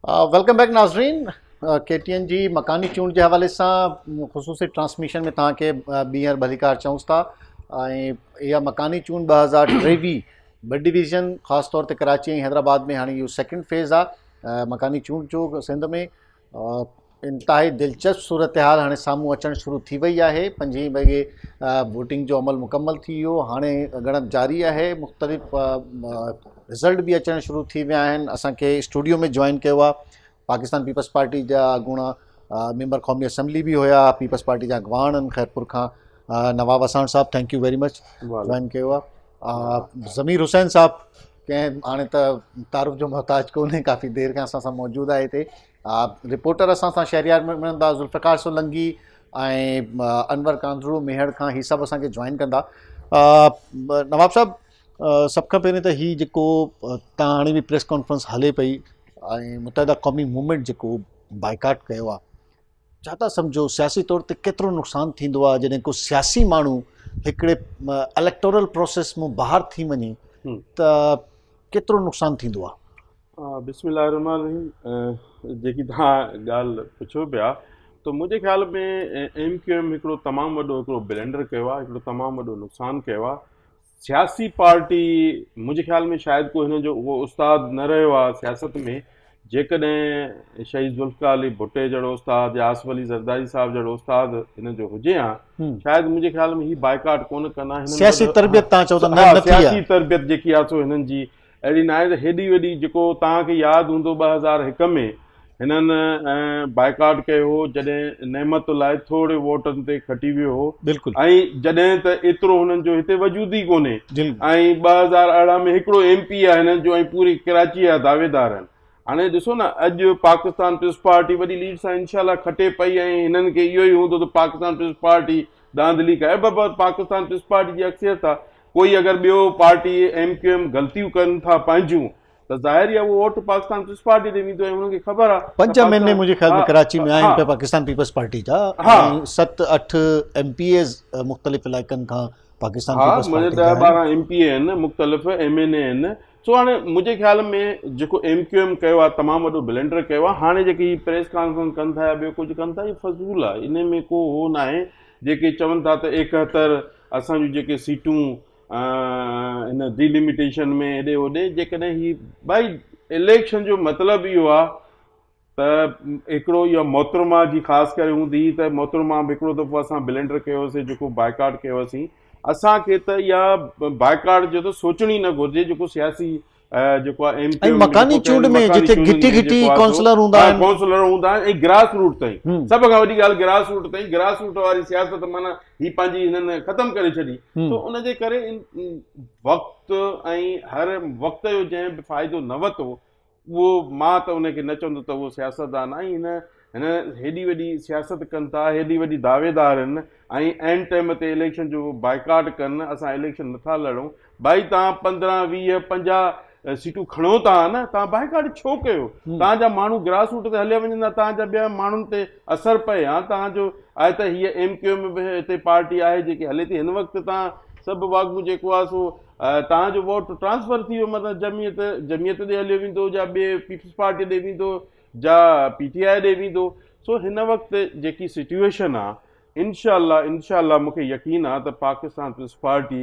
Welcome back ناظرين ڪي ٽي N جي مڪاني چونڊ جي حوالي سان خصوصي ٽرانسميشن ۾ توهان کي ٻيهر ڀليڪار چئون ٿا ۽ اها مڪاني چونڊ 2023 ٻه ڊويزن خاص طور تي ڪراچي ۽ حيدرآباد ۾ هاڻي اهو سيڪنڊ فيز آهي مڪاني چونڊ جو سنڌ ۾ انتهائي دلچسپ صورتحال هاڻي سامهون اچڻ شروع ٿي وئي آهي پنجين وڳي ووٽنگ جو عمل مڪمل ٿي ويو هاڻي ڳڻپ جاري آهي مختلف رزلٽ به اچڻ شروع ٿي ويا آهن اسانکي اسٽوڊيو ۾ جوائن ڪيو آهي پاڪستان پيپلز پارٽي جا اڳوڻا ميمبر قومي اسيمبلي به هيا پيپلز پارٽي جا اڳواڻ آهن خيرپور کان نواب وساڻ صاحب thank you very much join ڪيو آهي ضمير حسين صاحب ڪنهن هاڻي ته تعارف جو محتاج ڪونهي ڪافي دير کان اسان سان موجود آهي هتي رپورٽر اسان سان شهريار ملندا ذوالفقار سولنگي ۽ انور ڪانڌڙو ميهڙ کان هي سڀ اسان کي جوائن ڪندا نواب صاحب سڀ کان پهرين ته هي جيڪو تان هاڻي به پريس ڪانفرنس هلي پئي ۽ متحده قومي موومينٽ جيڪو بائيڪاٽ ڪيو آهي ڇا ٿا سمجهو سياسي طور تي ڪيترو نقصان ٿيندو آهي جڏهن ڪو سياسي ماڻهو هڪڙي اليڪٽورل پروسيس مون ٻاهر ٿي وڃي ته ڪيترو نقصان ٿيندو آهي بسم الله الرحمن الرحيم جيڪي توهان ڳالهه پڇو پيا ته منهنجي خيال ۾ ايم ڪيو ايم هڪڙو تمام وڏو هڪڙو بلنڊر ڪيو آهي هڪڙو تمام وڏو نقصان ڪيو آهي سياسي پارٽي منهنجي خيال ۾ شايد ڪو هن جو اهو استاد نه رهيو آهي سياست ۾ جيڪڏهن شهيد ذوالفقار علي ڀٽي جهڙو استاد يا آصف علي زرداري صاحب جهڙو استاد هن جو هجي ها شايد منهنجي خيال ۾ هي بائيڪاٽ ڪونه ڪن ها سياسي تربيت تان چئو ته نه ٿي سياسي تربيت جيڪي آهي سو هنن جي اهڙي ناهي ته هيڏي وڏي جيڪو توهان کي ياد هوندو 2001 ۾ هنن بائيڪاٽ ڪيو هو جڏهن نعمت الله ٿوري ووٽن تي کٽي ويو هو بلڪل ۽ جڏهن ته ايترو هنن جو هتي وجود ئي ڪونهي ۽ 2018 ۾ هڪڙو ايم پي آهي هنن جو ۽ پوري ڪراچي جا دعويدار آهن هاڻي ڏسو نه اڄ پاڪستان پيپلز پارٽي وڏي ليڊ سان انشاء الله کٽي پئي ۽ هنن کي اهو ئي هوندو ته پاڪستان پيپلز پارٽي ڌانڌلي ڪئي بابا پاڪستان پيپلز پارٽي جي اڪثريت آهي ڪوئي اگر ٻيو پارٽي ايم ڪيو ايم غلطيون ڪن ٿا پنهنجون ته ظاهر ئي آهي اهو ووٽ پاڪستان پيپلز پارٽي ڏي ويندو ۽ انهن کي خبر آهي پنج مهيني منهنجي خيال ۾ ڪراچي ۾ آهن پيا پاڪستان پيپلز پارٽي جا ۽ 7 8 ايم پي ايز مختلف علائقن کان پاڪستان پيپلز پارٽي جا 10 12 ايم پي اي آهن مختلف ايم اين اي آهن سو هاڻي منهنجي خيال ۾ جيڪو ايم ڪيو ايم ڪيو آهي تمام وڏو بلنڊر ڪيو آهي هاڻي جيڪي پريس ڪانفرنس ڪن ٿا يا ٻيو ڪجهه ڪن ٿا اهي فضول آهي ان ۾ ڪو هو ناهي جيڪي چون ٿا ته 71 اسان جون جيڪي سيٽون ان ڊيلميٽيشن ۾ هيڏي هوڏي جيڪڏهن هي ڀائي اليڪشن جو مطلب اهو آهي ته هڪڙو اها محترمه جي خاص ڪري هوندي هئي ته محترمه به هڪڙو دفعو اسان بلنڊر ڪيوسي جيڪو بائيڪاٽ ڪيوسين اسان کي ته اها بائيڪاٽ جو ته سوچڻ ئي نه گهرجي جيڪو سياسي جيڪو آهي ايم ڪيو مڪاني چونڊ ۾ جتي گهٽي گهٽي ڪائونسلر هوندا آهن ڪائونسلر هوندا آهن ۽ گراس روٽ تائين سڀ کان وڏي ڳالهه گراس روٽ تائين گراس روٽ واري سياست معنيٰ هي پنهنجي هنن ختم ڪري ڇڏي تو ان جي ڪري وقت ۽ هر وقت جو جنهن به فائدو نه ورتو اهو مان ته ان کي نه چوندس ته اهو سياستدان آهي هن هن هيڏي وڏي سياست ڪن ٿا هيڏي وڏي دعويدار آهن ۽ عين ٽائيم تي اليڪشن جو بائيڪاٽ ڪن اسان اليڪشن نٿا لڙون ڀائي توهان 15 20 50 سيٽون کڻو ٿا نه توهان بائيڪاٽ ڇو ڪيو توهان جا ماڻهو گراس روٽ تي هليا وڃن ها توهان جا ٻيا ماڻهن تي اثر پئي ها توهان جو آهي ته هيء ايم ڪيو ايم به هتي پارٽي آهي جيڪي هلي ٿي هن وقت توهان سڀ واڳون جيڪو آهي سو توهان جو ووٽ ٽرانسفر ٿي ويو مطلب جمعيت جمعيت ڏي هليو ويندو يا ٻي پيپلز پارٽي ڏي ويندو جا پي ٽي آء ڏي ويندو سو هن وقت جيڪي سچويشن آ انشاء الله انشاء الله مونکي يقين آ ته پاڪستان پيپلز پارٽي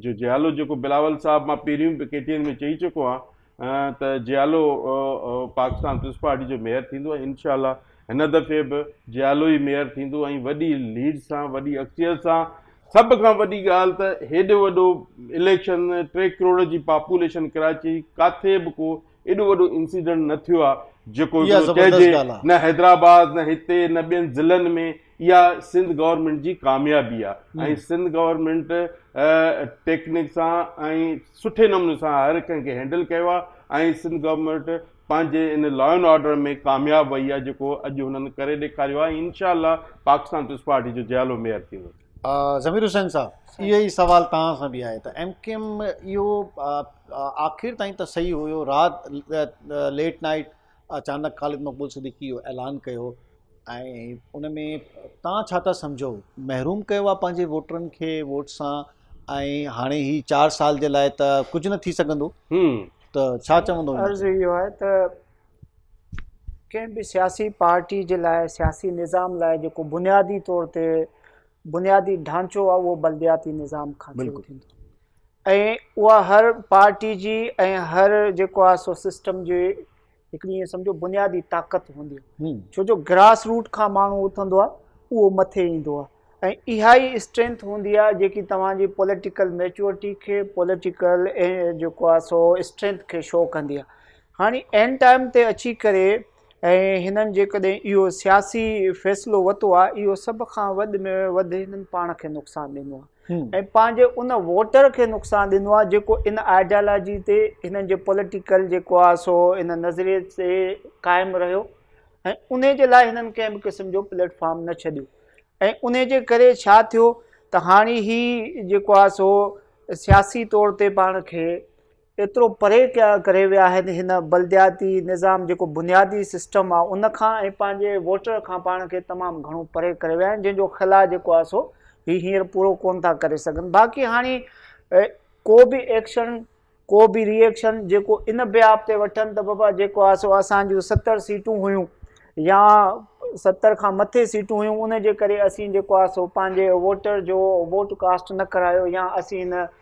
جو جيالو جيڪو بلاول صاحب مان پهريون به ڪي ٽي اين ۾ چئي چڪو آ ته جيالو پاڪستان پيپلز پارٽي جو ميئر ٿيندو ۽ انشاء الله هن دفعي به جيالو ئي ميئر ٿيندو ۽ وڏي ليڊ سان وڏي اڪثريت سان سڀ کان وڏي ڳالهه ته هيڏو وڏو اليڪشن 3 ڪروڙ جي پاپوليشن ڪراچي ڪاٿي به ڪو ايڏو وڏو انسيڊنٽ نه ٿيو آهي جيڪو اها هڪڙو زبردست چئجي ڳالهه آهي. نه حيدرآباد نه هتي نه ٻين ضلعن ۾ اها سنڌ گورنمينٽ جي ڪاميابي آهي ۽ سنڌ گورنمينٽ ٽيڪنڪ سان ۽ سٺي نموني سان هر ڪنهن کي هينڊل ڪيو آهي ۽ سنڌ گورنمينٽ پنهنجي ان لا اينڊ آرڊر ۾ ڪامياب وئي آهي جيڪو اڄ هنن ڪري ڏيکاريو آهي ۽ انشاء الله پاڪستان پيپلز پارٽي جو جيالو ميئر ٿيندو. ضمير حسين صاحب اهو ئي سوال توهان سان به آهي ته ايم ڪيو ايم اهو آخر تائين ته صحيح هيو رات ليٽ نائيٽ اچانڪ خالد مقبول صديقي اهو اعلان ڪيو ۽ ان ۾ توهان ڇا ٿا سمجهو محروم ڪيو آهي پنهنجي ووٽرن کي ووٽ سان ۽ هاڻي هي چار سال جي لاء ته ڪجهه نه ٿي سگهندو ته ڇا چوندو عرض اهو آهي ته ڪنهن به سياسي پارٽي جي لاء سياسي نظام لاء جيڪو بنيادي طور تي بنيادي ڍانچو آهي اهو بلدياتي نظام کان شروع ٿيندو ۽ اها هر پارٽي جي ۽ هر جيڪو آهي سو سسٽم جي هڪڙي ائين سمجهو بنيادي طاقت هوندي آهي ڇو جو گراس روٽ کان ماڻهو اٿندو آهي اهو مٿي ايندو آهي ۽ اها ئي اسٽرينٿ هوندي آهي جيڪي توهان جي پوليٽيڪل ميچورٽي کي پوليٽيڪل جيڪو آهي سو اسٽرينٿ کي شو ڪندي آهي هاڻي اينڊ ٽائيم تي اچي ڪري ۽ هنن جيڪڏهن اهو سياسي فيصلو وتو آهي اهو سڀ کان وڏ ۾ وڌ هنن پاڻ کي نقصان ڏنو آهي ۽ پنهنجي ان ووٽر کي نقصان ڏنو آهي جيڪو ان آئيڊيالاجي تي هنن جي پوليٽيڪل جيڪو آهي سو ان نظريي تي قائم رهيو ۽ ان جي لاء هنن ڪنهن به قسم جو پليٽ فارم نه ڇڏيو ۽ ان جي ڪري ڇا ٿيو ته هاڻي هي جيڪو آهي سو سياسي طور تي پاڻ کي ايترو پري ڪري ويا آهن هن بلدياتي نظام جيڪو بنيادي سسٽم آهي ان کان ۽ پنهنجي ووٽر کان پاڻ کي تمام گهڻو پري ڪري ويا آهن جنهن جو خلا جيڪو آهي سو هي هينئر پورو ڪون ٿا ڪري سگهن باقي هاڻي ڪو به ايڪشن ڪو به ري ايڪشن جيڪو ان بيهاف تي وٺن ته بابا جيڪو آهي سو اسان جون 70 سيٽون هيون يا 70 کان مٿي سيٽون هيون ان جي ڪري اسين جيڪو آهي سو پنهنجي ووٽر جو ووٽ ڪاسٽ نه ڪرايو يا اسين هن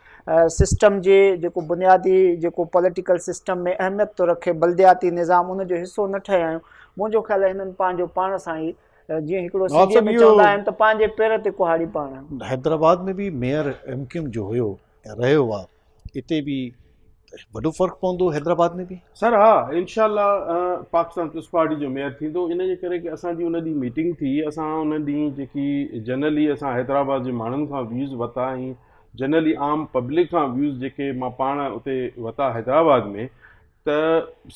سسٽم جي جيڪو بنيادي جيڪو پوليٽيڪل سسٽم ۾ اهميت ٿو رکي بلدياتي نظام ان جو حصو نه ٺهيا آهيون منهنجو خيال آهي هنن پنهنجو پاڻ سان ئي جيئن هڪڙو سنڌيء ۾ چوندا آهن ته پنهنجي پير تي ڪهاڙي پاڻ هڻي. حيدرآباد ۾ به ميئر ايم ڪيو ايم جو هيو ۽ رهيو آ اتي به وڏو فرق پوندو حيدرآباد ۾ به. سر ها انشاء الله پاڪستان پيپلز پارٽي جو ميئر ٿيندو ان جي ڪري ڪي اسان جي ان ڏينهن ميٽنگ ٿي اسان ان ڏينهن جيڪي جنرلي اسان حيدرآباد جي ماڻهن کان ويوز ورتا ۽ جنرلي عام پبلڪ کان ويوز جيڪي مان پاڻ اتي ورتا حيدرآباد ۾ ته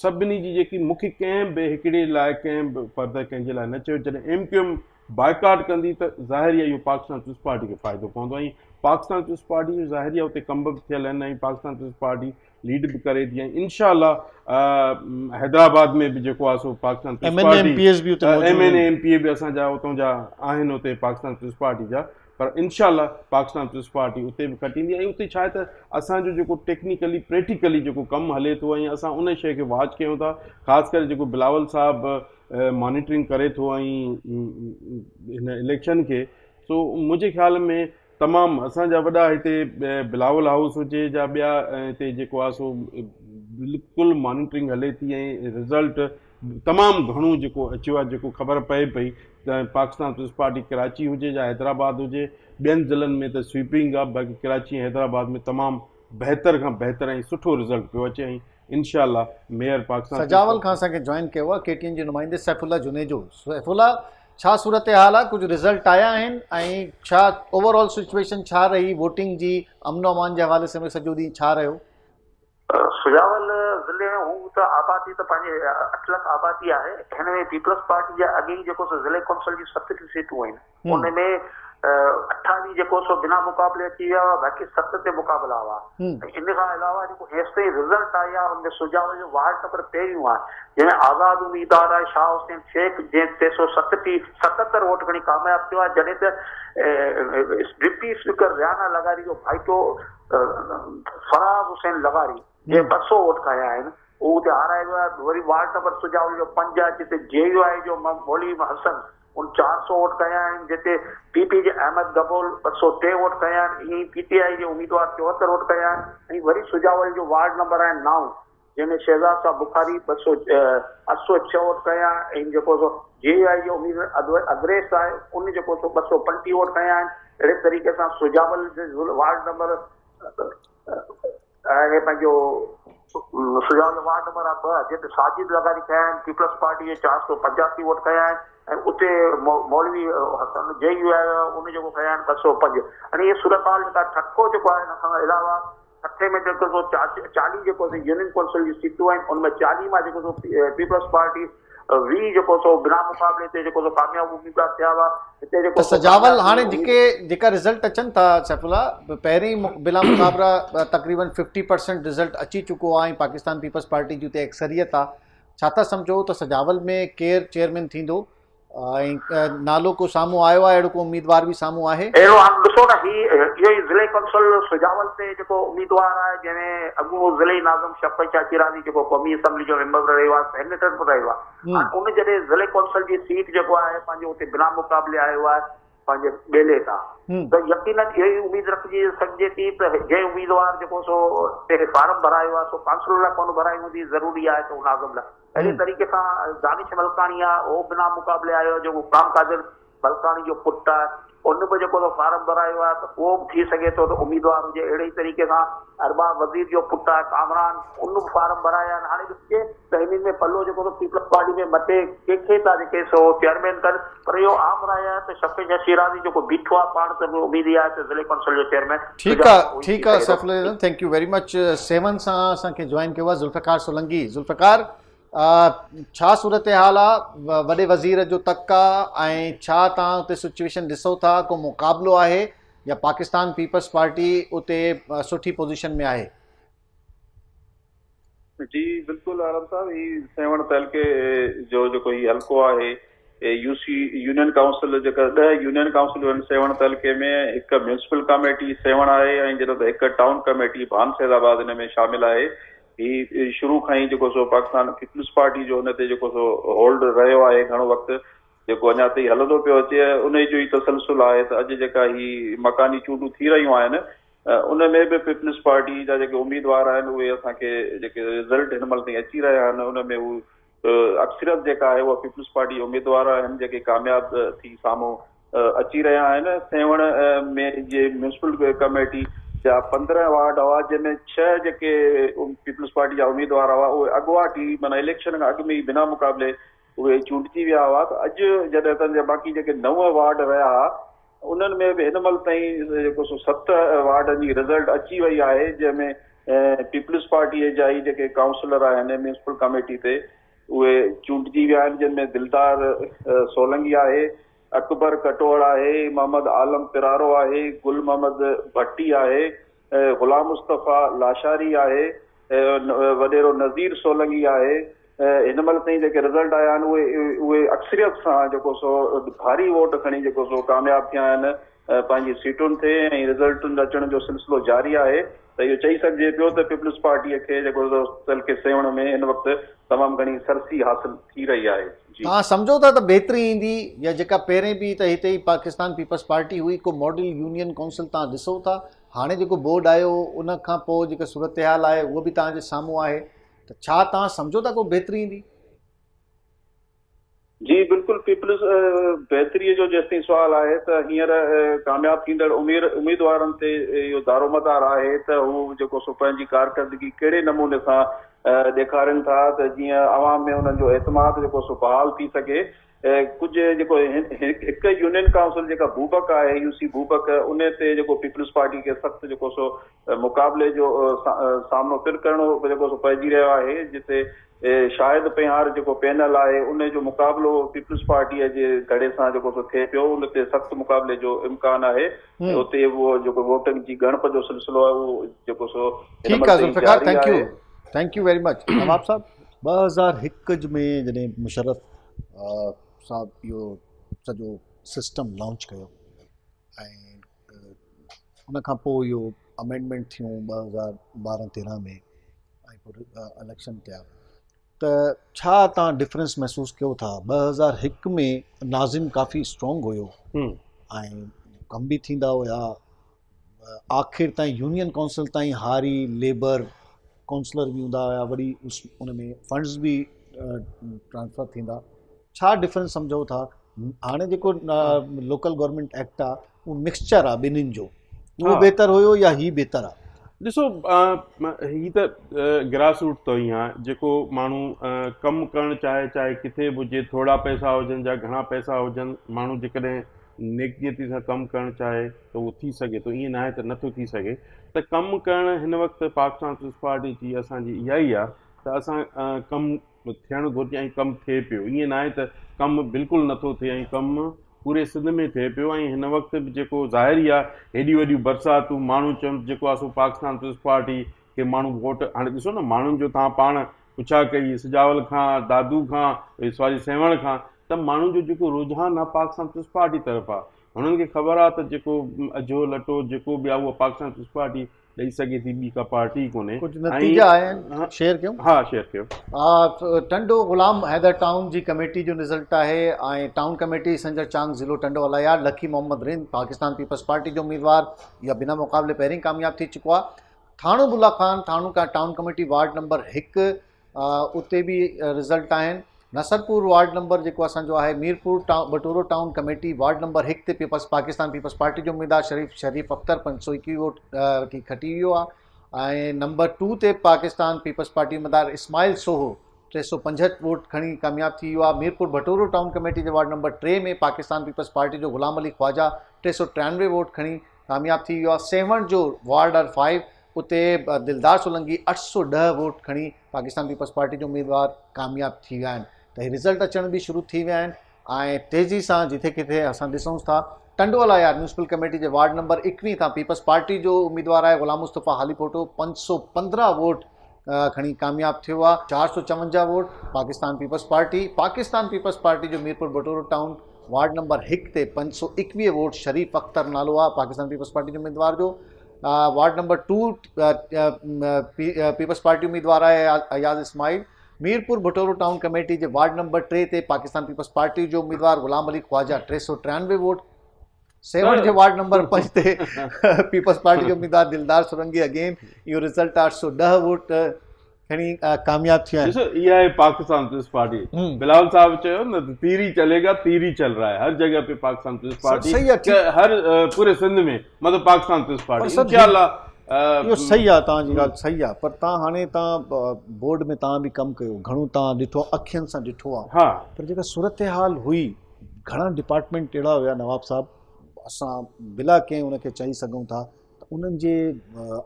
سڀني جي جيڪي مونکي ڪنهن به هڪڙي لاء ڪنهن به فرد ڪنهن جي لاء نه چيو جڏهن ايم ڪيو ايم بائيڪاٽ ڪندي ته ظاهر ئي اهو پاڪستان پيپلز پارٽي کي فائدو پوندو ۽ پاڪستان پيپلز پارٽي جو ظاهر ئي اتي ڪم به ٿيل آهن ۽ پاڪستان پيپلز پارٽي ليڊ به ڪري ٿي ۽ انشاء الله حيدرآباد ۾ به جيڪو آهي سو Pakistan peoples party M N A M P A به اسان جا اتان جا آهن اتي پاڪستان پيپلز پارٽي جا پر انشاء الله پاڪستان پيپلز پارٽي اتي به کٽيندي ۽ اتي ڇا آهي ته اسان جو جيڪو ٽيڪنيڪلي پريڪٽيڪلي جيڪو ڪم هلي ٿو ۽ اسان ان شيء کي واچ ڪيون ٿا خاص ڪري جيڪو بلاول صاحب مانيٽرنگ ڪري ٿو ۽ هن اليڪشن کي سو منهنجي خيال ۾ تمام اسان جا وڏا هتي بلاول هائوس هجي جا ٻيا هتي جيڪو آهي سو بلڪل مانيٽرنگ هلي ٿي ۽ رزلٽ تمام گهڻو جيڪو اچيو آهي جيڪو خبر پئي پئي ته پاڪستان پيپلز پارٽي ڪراچي هجي يا حيدرآباد هجي ٻين ضلعن ۾ ته سوئپنگ آهي باقي ڪراچي ۽ حيدرآباد ۾ تمام بهتر کان بهتر ۽ سٺو رزلٽ پيو اچي ۽ انشاء الله ميئر پاڪستان سجاول کان اسان کي جوائن ڪيو آهي ڪي ٽي اين جي نمائندي سيف الله جونيجو. سيف الله ڇا صورتحال آهي ڪجهه رزلٽ آيا آهن ۽ ڇا اوور آل سچويشن ڇا رهي ووٽنگ جي امن و امان جي حوالي سان سڄو ڏينهن ڇا رهيو؟ سجاول ضلعي ۾ هو ته آبادي ته پنهنجي 8 لک آبادي آهي هن ۾ پيپلز پارٽي جا اڳي ئي جيڪو سو ضلعي ڪونسل جون 7 سيٽون آهن ان ۾ 28 جيڪو سو بنا مقابلي اچي ويا هئا باقي 7 تي مقابلا هئا ۽ ان کان علاوه جيڪو هيستائين رزلٽ آئي آهي ان ۾ سجاول جو وارڊ نمبر پهريون آهي جنهن ۾ آزاد اميدوار آهي شاهه حسين شيخ جنهن 377 ووٽ کڻي ڪامياب ٿيو آهي جڏهن ته ڊپٽي اسپيڪر ريانا لغاري جو ڀائيٽو فراز حسين لغاري جنهن 200 ووٽ کنيا آهن اهو اتي هارائي ويو آهي وري وارڊ نمبر سجاول جو 5 آهي جتي جي يو آء جو مولوي حسن ان 400 ووٽ کنيا آهن جتي پي پي جي احمد گبول 203 ووٽ کنيا آهن ائين ئي پي ٽي آء جي اميدوار 74 ووٽ کنيا آهن ۽ وري سجاول جو وارڊ نمبر آهي 9 جنهن ۾ شهزاد صاحب بخاري 806 ووٽ کنيا ۽ جيڪو سو جي يو آء جي اميدوار ادريس آهي ان جيڪو سو 235 ووٽ کنيا آهن اهڙي طريقي سان سجاول وارڊ نمبر ۽ پنهنجو سجاول وارڊ نمبر آهي 2 جتي ساجد لغاري کنيا آهن پيپلز پارٽي جي 485 ووٽ کنيا آهن ۽ اتي مولوي حسن جي يو آء ان جيڪو کنيا آهن 205 ۽ هي صورتحال جيڪا ٺٽو جيڪو آهي ان کان علاوه ٺٽي ۾ جيڪو سو 40 جيڪو سو يونين ڪونسل جون سيٽون آهن ان ۾ 40 مان جيڪو سو پيپلز پارٽي 20 جيڪو سو بنا مقابلي تي جيڪو سو ڪامياب اميدوار ٿيا هئا هتي جيڪو ته سجاول هاڻي جيڪي جيڪا رزلٽ اچن ٿا سيف الله پهرين بلا مقابله تقريبن 50% رزلٽ اچي چڪو آهي ۽ پاڪستان پيپلز پارٽي جي اتي اڪثريت آهي ڇا ٿا سمجهو ته سجاول ۾ ڪير چيئرمين ٿيندو ۽ نالو ڪو سامهون آيو آهي اهڙو ڪو اميدوار به سامهون آهي؟ اهڙو هاڻ ڏسو نه هي اهو ئي ضلعي ڪونسل سجاول تي جيڪو اميدوار آهي جنهن ۾ اڳوڻو ضلعي ناظم شفقت شاهه شيرازي جيڪو قومي اسيمبلي جو ميمبر به رهيو آهي سينيٽر به رهيو آهي هاڻ ان جڏهن ضلعي ڪونسل جي سيٽ جيڪو آهي پنهنجو اتي بنا مقابلي آيو آهي پنهنجي ٻيلي تان ته يقينن اهو ئي اميد رکجي سگهجي ٿي ته جنهن اميدوار جيڪو سو اتي فارم ڀرايو آهي سو ڪائونسلر لاء ڪونه ڀرائي هوندي ضروري آهي ته هو ناظم لاء اهڙي طريقي سان دانش ملڪاڻي آ اهو بنا مقابلي آيو آ جيڪو غلام قادر ملڪاڻي جو پٽ آ ان به جيڪو سو فارم ڀرايو آ ته اهو به ٿي سگهي ٿو ته اميدوار هجي اهڙي ئي طريقي سان ارباب وزير جو پٽ آ ڪامران ان به فارم ڀرايا آهن هاڻي ڏسجي ته هنن ۾ پلو جيڪو سو پيپلز پارٽي ۾ مٽي ڪنهن کي ٿا جيڪي سو چيئرمين ڪن پر اهو عام راء آهي ته شفيع شاهه شيرازي جيڪو بيٺو آ پاڻ ته اميد اها آهي ته ضلعي ڪونسل جو چيئرمين ٺيڪ آ ٺيڪ آ Saif Ullah thank you very much Sehwan سان اسان کي جوائن ڪيو آ ذوالفقار سولنگي ذوالفقار ڇا صورتحال آ وڏي وزير جو تڪ آ ۽ ڇا توهان اتي سچويشن ڏسو ٿا ڪو مقابلو آهي يا پاڪستان پيپلز پارٽي اتي سٺي پوزيشن ۾ آهي. جي بلڪل عالم صاحب هي سيوهڻ تعلقي جو جيڪو هي حلقو آهي يو سي يونين ڪائونسل جيڪا 10 يونين ڪائونسلون آهن سيوهڻ تعلقي ۾ هڪ ميونسپل ڪاميٽي سيوهڻ آهي ۽ جڏهن ته هڪ ٽائون ڪميٽي ڀان سيد آباد ان ۾ شامل آهي هي شروع کان ئي جيڪو سو پاڪستان پيپلز پارٽي جو هن تي جيڪو سو هولڊ رهيو آهي گهڻو وقت جيڪو اڃا تائين هلندو پيو اچي انهي جو ئي تسلسل آهي ته اڄ جيڪا هي مڪاني چونڊون ٿي رهيون آهن ان ۾ به پيپلز پارٽي جا جيڪي اميدوار آهن اهي اسان کي جيڪي رزلٽ هن مهل تائين اچي رهيا آهن ان ۾ هو اڪثريت جيڪا آهي اها پيپلز پارٽي اميدوار آهن جيڪي ڪامياب ٿي سامهون اچي رهيا آهن سيوهڻ ۾ جي ميونسپل ڪميٽي جا 15 وارڊ هئا جنهن ۾ 6 جيڪي پيپلز پارٽي جا اميدوار هئا اهي اڳواٽ ئي معنيٰ اليڪشن کان اڳ ۾ ئي بنا مقابلي اهي چونڊجي ويا هئا ته اڄ جڏهن تن جا باقي جيڪي 9 وارڊ رهيا هئا انهن ۾ به هن مهل تائين جيڪو سو 7 وارڊن جي رزلٽ اچي وئي آهي جنهن ۾ پيپلز پارٽي جا ئي جيڪي ڪائونسلر آهن ميونسپل ڪميٽي تي اهي چونڊجي ويا آهن جن ۾ دلدار سولنگي آهي، اڪبر ڪٽوهڙ آهي، محمد عالم پرارو آهي، گل محمد ڀٽي آهي، غلام مصطفيٰ لاشاري آهي، وڏيرو نذير سولنگي آهي. هن مهل تائين جيڪي رزلٽ آيا آهن اهي اهي اڪثريت سان جيڪو سو ڀاري ووٽ کڻي جيڪو سو ڪامياب ٿيا آهن پنهنجي سيٽن تي ۽ رزلٽن اچڻ جو سلسلو جاري آهي ته اهو چئي سگهجي پيو ته پيپلز پارٽيء کي جيڪو تعلقي سيوهڻ ۾ هن وقت تمام گهڻي سرسي حاصل ٿي رهي آهي. جي. توهان سمجهو ٿا ته بهتري ايندي يا جيڪا پهرين به ته هتي ئي پاڪستان پيپلز پارٽي هئي ڪو ماڊل يونين ڪائونسل توهان ڏسو ٿا هاڻي جيڪو بورڊ آيو ان کان پوء جيڪا صورتحال آهي اهو به توهان جي سامهون آهي ته ڇا توهان سمجهو ٿا ڪو بهتري ايندي؟ جي بلڪل پيپلز بهتري جو جيستائين سوال آهي ته هينئر ڪامياب ٿيندڙ اميدوارن تي اهو دارومدار آهي ته هو جيڪو سو پنهنجي ڪارڪردگي ڪهڙي نموني سان ڏيکارين ٿا ته جيئن عوام ۾ انهن جو اعتماد جيڪو سو بحال ٿي سگهي ڪجهه جيڪو هڪ يونين ڪائونسل جيڪا بوبڪ آهي يو سي بوبڪ ان تي جيڪو پيپلز پارٽي کي سخت جيڪو سو مقابلي جو سامنو پڻ ڪرڻو جيڪو سو پئجي رهيو آهي جتي شاهد پيهار جيڪو پينل آهي ان جو مقابلو پيپلز پارٽيء جي ڌڙي سان جيڪو سو ٿئي پيو ان تي سخت مقابلي جو امڪان آهي ۽ اتي اهو جيڪو ووٽن جي ڳڻپ جو سلسلو آهي اهو جيڪو سو هن مهل تائين جاري آهي. Thank you very much Nawab صاحب 2001 ۾ جڏهن مشرف صاحب اهو سڄو سسٽم لانچ ڪيو ۽ ان کان پوء اهو امينڊمينٽ ٿيون 2012 13 ۾ ۽ پوء اليڪشن ٿيا ته ڇا توهان ڊفرنس محسوس ڪيو ٿا 2001 ۾ ناظم ڪافي اسٽرانگ هيو ۽ ڪم به ٿيندا هيا آخر تائين يونين ڪائونسل تائين هاري ليبر ڪائونسلر به هوندا هيا وري ان ۾ فنڊز به ٽرانسفر ٿيندا ڇا ڊفرنس سمجهو ٿا هاڻي جيڪو لوڪل گورنمينٽ ايڪٽ آ اهو مڪسچر آ ٻنهين جو اهو بهتر هيو يا هي بهتر آ؟ ڏسو هي ته گراس روٽ تو ئي آ جيڪو ماڻهو ڪم ڪرڻ چاهي چاهي ڪٿي به هجي ٿورا پئسا هجن يا گهڻا پئسا هجن ماڻهو جيڪڏهن نيڪ نيتي سان ڪم ڪرڻ چاهي ته اهو ٿي سگهي ٿو ائين ناهي ته نٿو ٿي سگهي ته ڪم ڪرڻ هن وقت پاڪستان پيپلز پارٽي جي اسان جي اها ئي آ ته اسان ڪم ٿيڻ گهرجي ۽ ڪم ٿئي پيو ائين ناهي ته ڪم بلڪل نٿو ٿئي ۽ ڪم پوري سنڌ ۾ ٿئي پيو ۽ هن وقت به جيڪو ظاهر ئي آهي هيڏيون وڏيون برساتون ماڻهو چون جيڪو آهي سو پاڪستان پيپلز پارٽي کي ماڻهو ووٽ هاڻي ڏسو نه ماڻهن جو توهان پاڻ پڇا ڪئي سجاول کان دادو کان سوري سيوهڻ کان ته ماڻهن جو جيڪو رجحان آهي پاڪستان پيپلز پارٽي طرف آهي. هنن کي خبر آهي ته جيڪو اجهو لٽو جيڪو به آهي اهو پاڪستان پيپلز پارٽي ڏئي سگهي ٿي، ٻي ڪا پارٽي ئي ڪونهي. ڪجهه نتيجا آيا آهن شيئر ڪيون؟ ها شيئر ڪيو. ٽنڊو غلام حيدر ٽائون جي ڪميٽي جو رزلٽ آهي ۽ ٽائون ڪميٽي سنجر چانگ ضلعو ٽنڊو الهيار لکي محمد رند پاڪستان پيپلز پارٽي جو اميدوار اها بنا مقابلي پهرين ڪامياب ٿي چڪو آهي. ٿاڻو بلا خان ٿاڻو ٽائون ڪميٽي وارڊ نمبر 1 اتي به رزلٽ آهن. نصرپور وارڊ نمبر جيڪو اسان جو آهي Mirpur Bathoro town committee ward number 1 تي پيپلز پاڪستان پيپلز پارٽي جو اميدوار شريف شريف اختر 521 ووٽ وٺي کٽي ويو آهي ۽ نمبر 2 تي پاڪستان پيپلز پارٽي اميدوار اسماعيل سوهو 365 ووٽ کڻي ڪامياب ٿي ويو آهي. ميرپور بٽورو ٽائون ڪميٽي جي ward number 3 ۾ Pakistan peoples party جو غلام علي خواجه 393 ووٽ کڻي ڪامياب ٿي ويو آهي. سيوهڻ جو وارڊ 5 اتي دلدار سولنگي 810 ووٽ کڻي پاڪستان پيپلز پارٽي جو اميدوار ڪامياب ٿي ويا آهن ته هي رزلٽ اچڻ به شروع ٿي ويا آهن ۽ تيزي سان جٿي ڪٿي اسان ڏسون ٿا ٽنڊو الهيار ميونسپل ڪميٽي جي وارڊ نمبر 21 تان پيپلز پارٽي جو اميدوار آهي غلام مصطفيٰ هاليپوٽو 515 ووٽ کڻي ڪامياب ٿيو آهي 454 vote Pakistan peoples party Pakistan peoples party جو ميرپور بٽورو ٽائون وارڊ نمبر 1 تي 521 ووٽ شريف اختر نالو آهي پاڪستان پيپلز پارٽي جو اميدوار جو وارڊ نمبر 2 پيپلز پارٽي اميدوار آهي اياز اسماعيل ميرپور بٽورو ٽائون ڪميٽي جي وارڊ نمبر 3 تي پاڪستان پيپلز پارٽي جو اميدوار غلام علي خواجه 393 ووٽ سيوهڻ جي وارڊ نمبر 5 تي پيپلز پارٽي جو اميدوار دلدار سرنگي اگين اهو رزلٽ 810 ووٽ کڻي ڪامياب ٿيا آهن. ڏسو اها آهي پاڪستان پيپلز پارٽي بلاول صاحب چيو نه ته تير هي چلي گا تير هي چل رها هي هر جگهه پي پاڪستان پيپلز پارٽي صحيح آهي هر پوري سنڌ ۾ مطلب پاڪستان پيپلز پارٽي انشاء الله. اهو صحيح آهي توهان جي ڳالهه صحيح آهي پر توهان هاڻي توهان بورڊ ۾ توهان به ڪم ڪيو گهڻو توهان ڏٺو اکين سان ڏٺو آهي پر جيڪا صورتحال هئي گهڻا ڊپارٽمينٽ اهڙا هيا نواب صاحب اسان بلا ڪنهن ان کي چئي سگهون ٿا ته انهن جي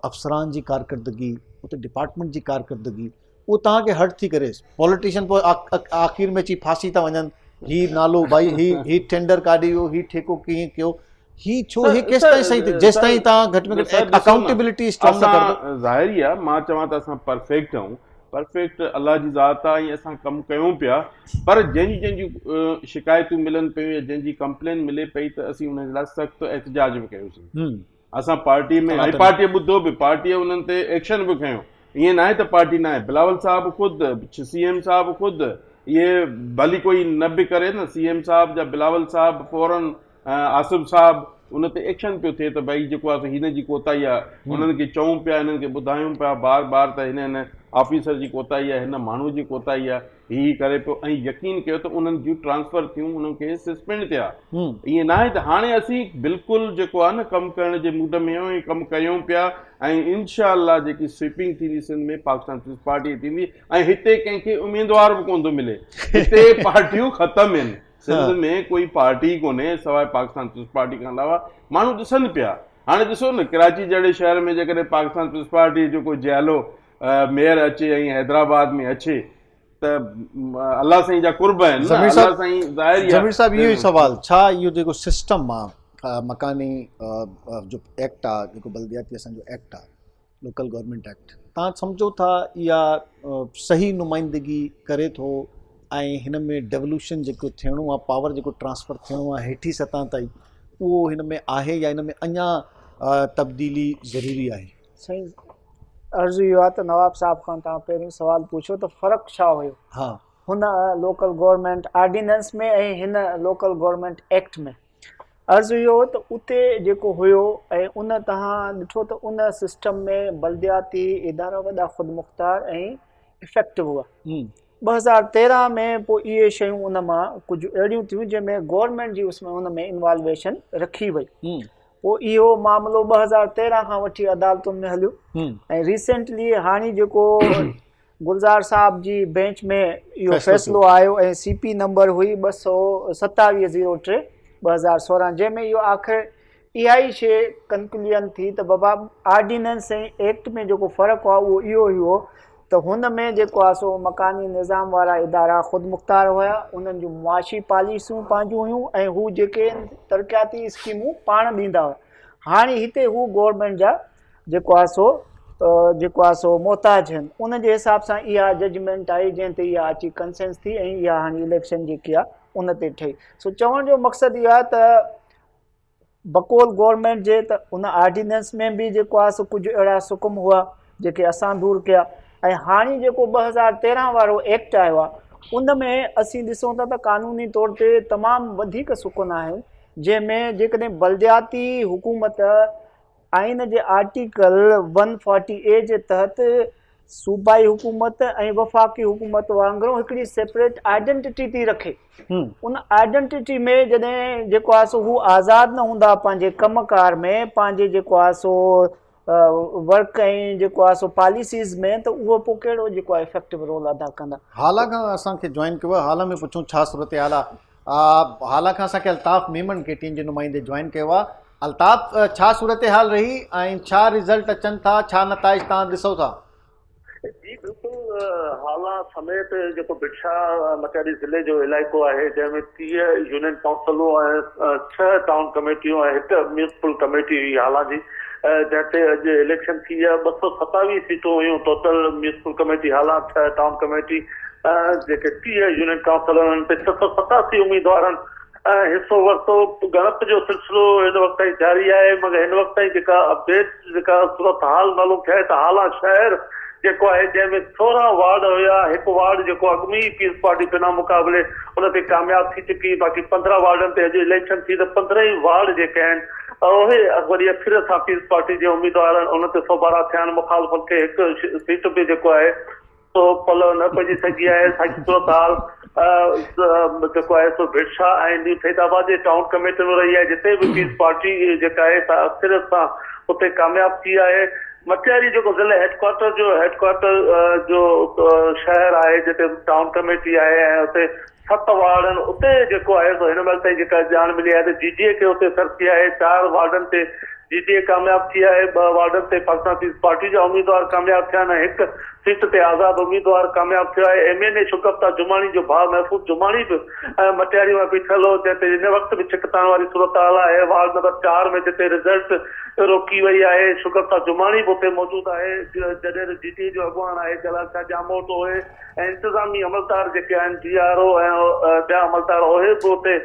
افسران جي ڪارڪردگي اتي ڊپارٽمينٽ جي ڪارڪردگي اهو توهان کي هرٽ ٿي ڪري پوليٽيشن پوء آخر ۾ اچي ڦاسي ٿا وڃن هي نالو ڀائي هي هي ٽينڊر ڪاڏي ويو هي ٺيڪو ڪيئن ڪيو هي ڇو هي ڪيستائين صحيح ٿي جيستائين توهان گهٽ ۾ گهٽ اڪائونٽيبلٽي اسٽرانگ نه ڪندو. ظاهر ئي آهي مان چوان ته اسان پرفيڪٽ آهيون پرفيڪٽ الله جي ذات آهي ۽ اسان ڪم ڪيون پيا پر جنهن جون جنهن جون شڪايتون ملن پيون يا جنهن جي ڪمپلين ملي پئي ته اسين ان جي لاء سخت احتجاج به ڪيوسين اسان پارٽي ۾ ۽ پارٽي ٻڌو به پارٽي انهن تي ايڪشن به کنيو ائين ناهي ته پارٽي ناهي بلاول صاحب خود سي ايم صاحب خود اهي ڀلي ڪوئي نه به ڪري نه سي ايم صاحب جا بلاول صاحب فورن آصف صاحب ان تي ايڪشن پيو ٿئي ته ڀائي جيڪو آهي هن جي ڪوتاهي آهي انهن کي چئون پيا انهن کي ٻڌايون پيا بار بار ته هن هن آفيسر جي ڪوتاهي آهي هن ماڻهو جي ڪوتاهي آهي هي هي ڪري پيو ۽ يقين ڪيو ته انهن جون ٽرانسفر ٿيون انهن کي سسپينڊ ٿيا ائين ناهي ته هاڻي اسين بلڪل جيڪو آهي نه ڪم ڪرڻ جي موڊ ۾ آهيون ۽ ڪم ڪيون پيا ۽ انشاء الله جيڪي سوئپنگ ٿيندي سنڌ ۾ پاڪستان پيپلز پارٽي ٿيندي ۽ هتي ڪنهن کي اميدوار به ڪونه ٿو ملي هتي پارٽيون ختم آهن سنڌ ۾ ڪوئي پارٽي ڪونهي سواء پاڪستان پيپلز پارٽي کان علاوه ماڻهو ڏسن پيا هاڻي ڏسو نه ڪراچي جهڙي شهر ۾ جيڪڏهن پاڪستان پيپلز پارٽي جو ڪو جيالو ميئر اچي ۽ حيدرآباد ۾ اچي ته الله سائين جا قرب آهن نه الله سائين ظاهر ئي ضمير صاحب اهو ئي سوال ڇا اهو جيڪو سسٽم آ مڪاني جو ايڪٽ آ جيڪو بلدياتي اسان جو ايڪٽ آ لوڪل گورنمينٽ ايڪٽ توهان سمجهو ٿا اها صحيح نمائندگي ڪري ٿو ۽ هن ۾ ڊيولوشن جيڪو ٿيڻو آ پاور جيڪو ٽرانسفر ٿيڻو آ هيٺي سطح تائين اهو هن ۾ آهي يا هن ۾ اڃا تبديلي ضروري آهي؟ سائين عرض اهو آهي ته نواب صاحب کان توهان پهريون سوال پڇيو ته فرق ڇا هيو ها هن لوڪل گورنمينٽ آرڊيننس ۾ ۽ هن لوڪل گورنمينٽ ايڪٽ ۾ عرض اهو هو ته اتي جيڪو هيو ۽ ان توهان ڏٺو ته ان سسٽم ۾ بلدياتي ادارا وڏا خودمختار ۽ افيڪٽو هئا 2013 ۾ پوء اهي شيون ان مان ڪجهه اهڙيون ٿيون جنهن ۾ گورنمينٽ جي اس ۾ ان ۾ انوالويشن رکي وئي پوء اهو معاملو 2013 کان وٺي عدالتن ۾ هليو ۽ ريسينٽلي هاڻي جيڪو گلزار صاحب جي بينچ ۾ اهو فيصلو آيو ۽ سي پي نمبر هئي 227 03 2016 جنهن ۾ اهو آخر اها ئي شيء ڪنڪليوزن ٿي ته بابا آرڊيننس ۽ ايڪٽ ۾ جيڪو فرق آهي اهو اهو هيو ته هن ۾ جيڪو آهي سو مڪاني نظام وارا ادارا خودمختار هيا، انهن جون معاشي پاليسيون پنهنجون هيون ۽ هو جيڪي ترقياتي اسڪيمون پاڻ ڏيندا هيا. هاڻي هتي هو گورنمينٽ جا جيڪو آهي سو جيڪو آهي سو محتاج آهن. ان جي حساب سان اها ججمينٽ آئي جنهن تي اها اچي ڪنسينس ٿي ۽ اها هاڻي اليڪشن جيڪي آهي ان تي ٺهي. سو چوڻ جو مقصد اهو آهي ته بقول گورنمينٽ جي ته ان آرڊيننس ۾ به جيڪو آهي سو ڪجهه اهڙا سقم هئا جيڪي اسان دور ڪيا ۽ هاڻي جيڪو 2013 وارو ايڪٽ آيو آهي ان ۾ اسين ڏسون ٿا ته قانوني طور تي تمام وڌيڪ سقم آهن جنهن ۾ جيڪڏهن بلدياتي حڪومت آئين جي آرٽيڪل 140 اي جي تحت صوبائي حڪومت ۽ وفاقي حڪومت وانگر هڪڙي سيپريٽ آئيڊنٽيٽي ٿي رکي ان آئيڊنٽيٽي ۾ جڏهن جيڪو آهي سو هو آزاد نه هوندا پنهنجي ڪم ڪار ۾ پنهنجي جيڪو آهي سو ورڪ ۽ جيڪو آهي سو پاليسيز ۾ ته اهو پوء ڪهڙو جيڪو آهي افيڪٽو رول ادا ڪندا. هالا کان اسان کي جوائن ڪيو آهي هالا ۾ پڇون ڇا صورتحال آهي هالا کان اسان کي الطاف ميمڻ ڪي ٽي اين جي نمائندي جوائن ڪيو آهي الطاف ڇا صورتحال رهي ۽ ڇا رزلٽ اچن ٿا ڇا نتائج توهان ڏسو ٿا؟ جي بلڪل هالا سميت جيڪو ڀٽ شاهه مٽياري ضلعي جو علائقو آهي جنهن ۾ 30 يونين ڪائونسلون ۽ 6 ٽائون ڪميٽيون ۽ هڪ ميونسپل ڪميٽي هئي هالا جي جنهن تي اڄ اليڪشن ٿي آهي 227 سيٽون هيون total municipal committee Hala 6 town committee جيڪي 30 يونين ڪائونسل انهن تي 687 اميدوارن حصو ورتو، ڳڻپ جو سلسلو هن وقت تائين جاري آهي مگر هن وقت تائين جيڪا اپڊيٽ جيڪا صورتحال معلوم ٿي آهي ته هالا شهر جيڪو آهي جنهن ۾ 16 وارڊ هيا هڪ وارڊ جيڪو اڳ ۾ ئي پيپلز پارٽي بنا مقابلي ان تي ڪامياب ٿي چڪي باقي 15 وارڊن تي اڄ اليڪشن ٿي ته 15 ئي وارڊ جيڪي آهن اهي وڏي اڪثريت سان پيپلز پارٽي جي اميدوارن ان تي سوڀارا ٿيا آهن مخالفن کي هڪ سيٽ به جيڪو آهي سو پلئه نه پئجي سگهي آهي، ساڳي صورتحال جيڪو آهي سو ڀٽ شاهه ۽ نيو سعيد آباد جي ٽائون ڪميٽي ۾ رهي آهي جتي به پيپلز پارٽي جيڪا آهي سا اڪثريت سان اتي ڪامياب ٿي آهي. مٽياري جيڪو ضلعي هيڊ ڪوارٽر جو هيڊ ڪوارٽر جو شهر آهي جتي ٽائون ڪميٽي آهي ۽ اتي ست وارڊ آهن اتي جيڪو آهي سو هن مهل تائين جيڪا ڄاڻ ملي آهي ته جي ڊي اي کي اتي سرسي آهي چار وارڊن تي جي ڊي اي ڪامياب ٿي آهي، ٻه وارڊن تي پاڪستان پيپلز پارٽي جا اميدوار ڪامياب ٿيا آهن ۽ هڪ سيٽ تي آزاد اميدوار ڪامياب ٿيو آهي. M N A Shagufta Jamani جو ڀاء محفوظ جماڻي به مٽياري مان بيٺل هو، جنهن تي هن وقت به ڇڪتاڻ واري صورتحال آهي. وارڊ نمبر 4 ۾ جتي رزلٽ روڪي وئي آهي، شگفته جماڻي به اتي موجود آهي، جڏهن ته جي ڊي اي جو اڳواڻ آهي جلال شاهه ڄاموٽ اهي ۽ انتظامي عملدار جيڪي آهن ڊي آر او ۽ ٻيا عملدار اهي به اتي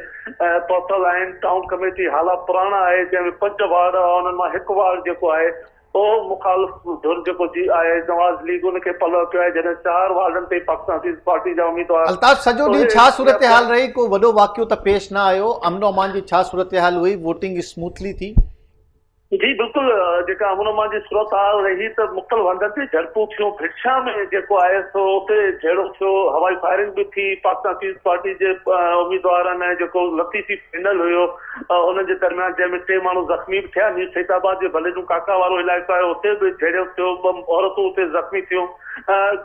پهتل آهن. ٽائون ڪميٽي هالا پراڻا آهي جنهن ۾ پنج وارڊ هئا انهن مان هڪ وارڊ جيڪو آهي اهو مخالف ڌر جيڪو جي آهي نواز ليگ ان کي پلئه پيو آهي جڏهن چار وارڊن تي پاڪستان پيپلز پارٽي جا اميدوار الطاف سڄو ڏينهن ڇا صورتحال رهي ڪو وڏو واقعو ته پيش نه آيو امن و امان جي ڇا صورتحال هئي ووٽنگ اسموٿلي ٿي؟ جي بلڪل جيڪا امن امان جي صورتحال رهي ته مختلف هنڌن تي جهڙپون ٿيون ڀٽشاهه ۾ جيڪو آهي سو اتي جهيڙو ٿيو هوائي فائرنگ به ٿي پاڪستان پيپلز پارٽي جي اميدوارن ۽ جيڪو لطيفي پينل هيو انهن جي درميان جنهن ۾ ٽي ماڻهو زخمي به ٿيا نيو سعيد آباد جي ڀليجون ڪاڪا وارو علائقو آهي اتي به جهيڙو ٿيو ٻه عورتون اتي زخمي ٿيون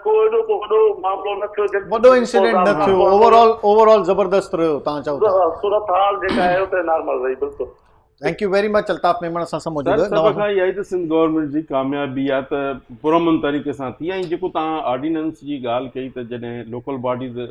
ڪو ايڏو ڪو وڏو معاملو نه ٿيو جن وڏو انسيڊنٽ نه ٿيو اوور آل اوور آل زبردست رهيو توهان چئو ٿا صورتحال جيڪا آهي اتي نارمل رهي بلڪل. Thank you very much Altaf Memon اسان سان موجود سر سڀ کان اها ئي ته سنڌ گورنمينٽ جي ڪاميابي آ ته پرامن طريقي سان ٿي ۽ جيڪو توهان آرڊيننس جي ڳالهه ڪئي ته جڏهن لوڪل باڊيز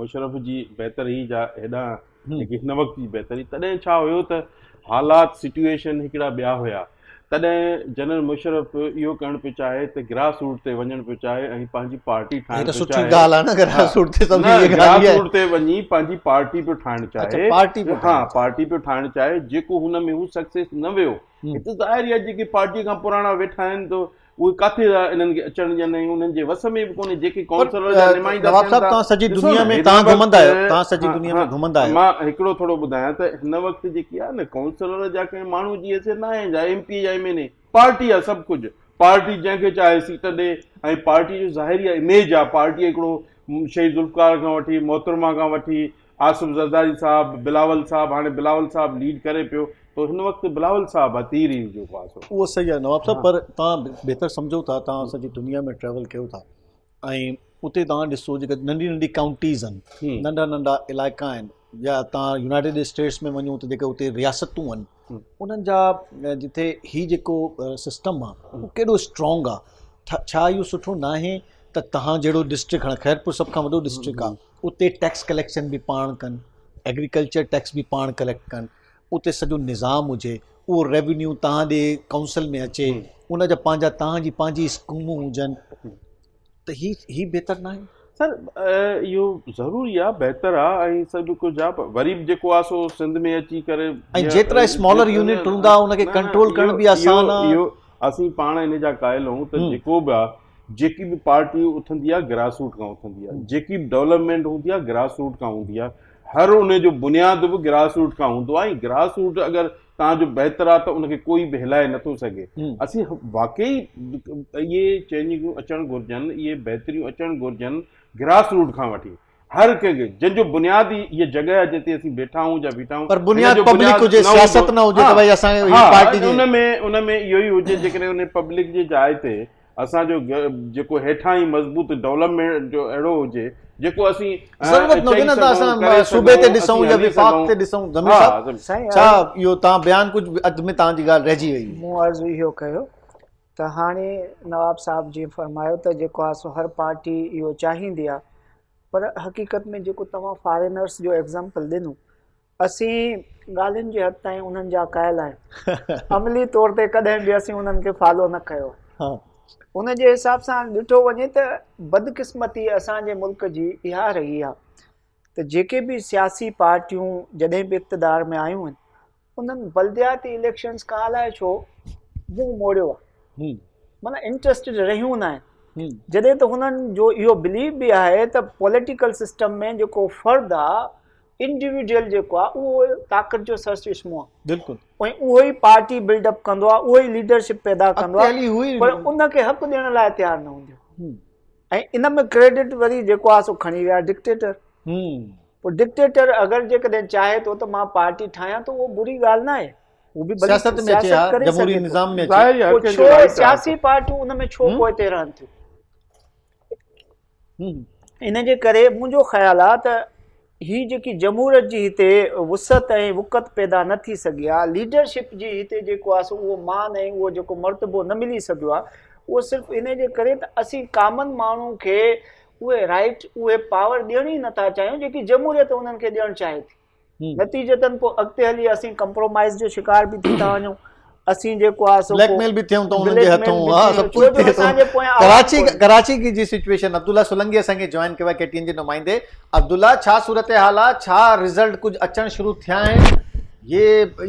مشرف جي بهتر هئي جا هيڏانهن جيڪي هن وقت جي بهتر هئي تڏهن ڇا هيو ته حالات سچويشن هڪڙا ٻيا هيا تڏهن جنرل مشرف اهو ڪرڻ پيو چاهي ته گراس روٽ تي وڃڻ پيو چاهي ۽ پنهنجي پارٽي ٺاهڻ پيو سٺي ڳالهه آهي نه گراس روٽ تي سڀ هي گراس روٽ تي وڃي پنهنجي پارٽي پيو ٺاهڻ چاهي پارٽي ها پارٽي پيو ٺاهڻ چاهي جيڪو هن ۾ هو سڪسيس نه ويو هت ظاهر آهي جيڪي پارٽي کان پراڻا ويٺا آهن ته اهي ڪاٿي ٿا انهن کي اچڻ ڏين ۽ انهن جي وس ۾ به ڪونهي جيڪي ڪائونسلر جا نمائندا نواب صاحب توهان سڄي دنيا ۾ توهان گهمندا آهيو توهان سڄي دنيا ۾ گهمندا آهيو مان هڪڙو ٿورو ٻڌايان ته هن وقت جيڪي آهي نه ڪائونسلر جا ڪنهن ماڻهو جي حيثيت نه آهي جا ايم پي يا ايم اين اي پارٽي آهي سڀ ڪجهه پارٽي جنهن کي چاهي سيٽ ڏي ۽ پارٽي جو ظاهري آهي اميج آهي پارٽي هڪڙو شهيد ذوالفقار کان وٺي محترمه کان وٺي آصف زرداري صاحب بلاول صاحب هاڻي بلاول صاحب ليڊ ڪري پيو ته هن وقت بلاول صاحب آ تير ئي جيڪو آ سو. اهو صحيح آهي نواب صاحب پر توهان بهتر سمجهو ٿا توهان سڄي دنيا ۾ ٽريول ڪيو ٿا ۽ اتي توهان ڏسو جيڪا ننڍي ننڍي ڪائونٽيز آهن ننڍا ننڍا علائقا آهن يا توهان يونائيٽيڊ اسٽيٽس ۾ وڃو ته جيڪي اتي رياستون آهن انهن جا جتي هي جيڪو سسٽم آ اهو ڪيڏو اسٽرانگ آ ڇا اهو سٺو ناهي ته توهان جهڙو ڊسٽرڪٽ هاڻي خيرپور سڀ کان وڏو ڊسٽرڪٽ آ اتي ٽيڪس ڪليڪشن به پاڻ ڪن ايگريڪلچر ٽيڪس به پاڻ ڪليڪٽ ڪن اتي سڄو نظام هجي اهو ريونيو توهان ڏي ڪائونسل ۾ اچي ان جا پنهنجا توهان جي پنهنجي اسڪيمون هجن ته هي هي بهتر ناهي. سر اهو ضروري آ بهتر آ ۽ سڀ ڪجهه آ پر وري به جيڪو آ سو سنڌ ۾ اچي ڪري ۽ جيترا اسمالر يونٽ هوندا ان کي ڪنٽرول ڪرڻ به آسان آ. اهو اسين پاڻ ان جا قائل آهيون ته جيڪو به آ جيڪي به پارٽي اٿندي آ گراس روٽ کان اٿندي آ جيڪي به ڊولپمينٽ هوندي آ گراس روٽ کان هوندي آ هر ان جو بنياد به گراس روٽ کان هوندو آ ۽ گراس روٽ اگر توهان جو بهتر آ ته ان کي ڪوئي به هلائي نٿو سگهي. اسين واقعي اهي چينجنگون اچڻ گهرجن، اهي بهتريون اچڻ گهرجن گراس روٽ کان وٺي هر ڪنهن کي جنهن جو بنياد ئي هيء جڳهه آهي جتي اسين بيٺا آهيون جا بيٺا آهيون پر بنياد پبلڪ هجي سياست نه هجي ته ڀائي اسان هي پارٽي جي ان ۾ ان ۾ اهو ئي هجي جيڪڏهن ان پبلڪ جي جاء تي اسان جو جيڪو هيٺان ئي مضبوط ڊولپمينٽ جو اهڙو هجي جيڪو اسين ضرورت نه هجي نه ته اسان صوبي تي ڏسون يا وفاق تي ڏسون ضمير صاحب ڇا اهو توهان بيان ڪجهه اڌ ۾ توهان جي ڳالهه رهجي وئي. مون عرض اهو ڪيو ته هاڻي نواب صاحب جيئن فرمايو ته جيڪو آهي سو هر پارٽي اهو چاهيندي آهي پر حقيقت ۾ جيڪو توهان فارينرس جو ايگزامپل ڏنو اسين ڳالهين جي حد تائين انهن جا قائل آهيون عملي طور تي ڪڏهن به اسين انهن کي فالو نه ڪيو ان جي حساب سان ڏٺو وڃي ته بدقسمتي اسان جي ملڪ جي اها رهي آهي ته جيڪي به سياسي پارٽيون جڏهن به اقتدار ۾ آيون آهن انهن بلدياتي اليڪشنز کان الائي ڇو منهن موڙيو آهي معنيٰ انٽرسٽيڊ رهيون نه آهن جڏهن ته هنن جو اهو بليف به آهي ته پوليٽيڪل سسٽم ۾ جيڪو فرد آهي انڊيوڊيول جيڪو آهي اهو طاقت جو سرچشمو آهي. بلڪل. ۽ اهو ئي پارٽي بلڊ اپ ڪندو آهي اهو ئي ليڊرشپ پيدا ڪندو آهي پر ان کي حق ڏيڻ لاء تيار نه هونديون ۽ ان ۾ ڪريڊٽ وري جيڪو آهي سو کڻي ويا ڊڪٽيٽر. پوء ڊڪٽيٽر اگر جيڪڏهن چاهي ٿو ته مان پارٽي ٺاهيان ته اهو بري ڳالهه نه آهي هو به ڀلي سياست ۾ اچي ها جمهوري نظام ۾ اچي. پوء ڇو سياسي پارٽيون ان ۾ ڇو پوئتي رهن ٿيون؟ ان جي ڪري منهنجو خيال آ ته هي جيڪي جمهوريت جي هتي وسعت ۽ وقعت پيدا نه ٿي سگهي آ، ليڊرشپ جي هتي جيڪو آ سو اهو مان ۽ اهو جيڪو مرتبو نه ملي سگهيو آ، اهو صرف ان جي ڪري ته اسين ڪامن ماڻهو کي اهي رائيٽ، اهي پاور ڏيڻ ئي نٿا چاهيون جيڪي جمهوريت انهن کي ڏيڻ چاهي ٿي. نتيجتن پوء اڳتي هلي اسين ڪمپرومائز جو شڪار به ٿي ٿا وڃون اسين جيڪو آهي سو بليڪ ميل به ٿيون ٿا انهن جي هٿون ها سڀ ڪجهه ٿئي ٿو ڪراچي ڪراچي جي سچويشن عبدالله سولنگي اسان کي جوائن ڪيو آهي ڪي ٽي اين جي نمائندي عبدالله ڇا صورتحال آهي ڇا رزلٽ ڪجهه اچڻ شروع ٿيا آهن يي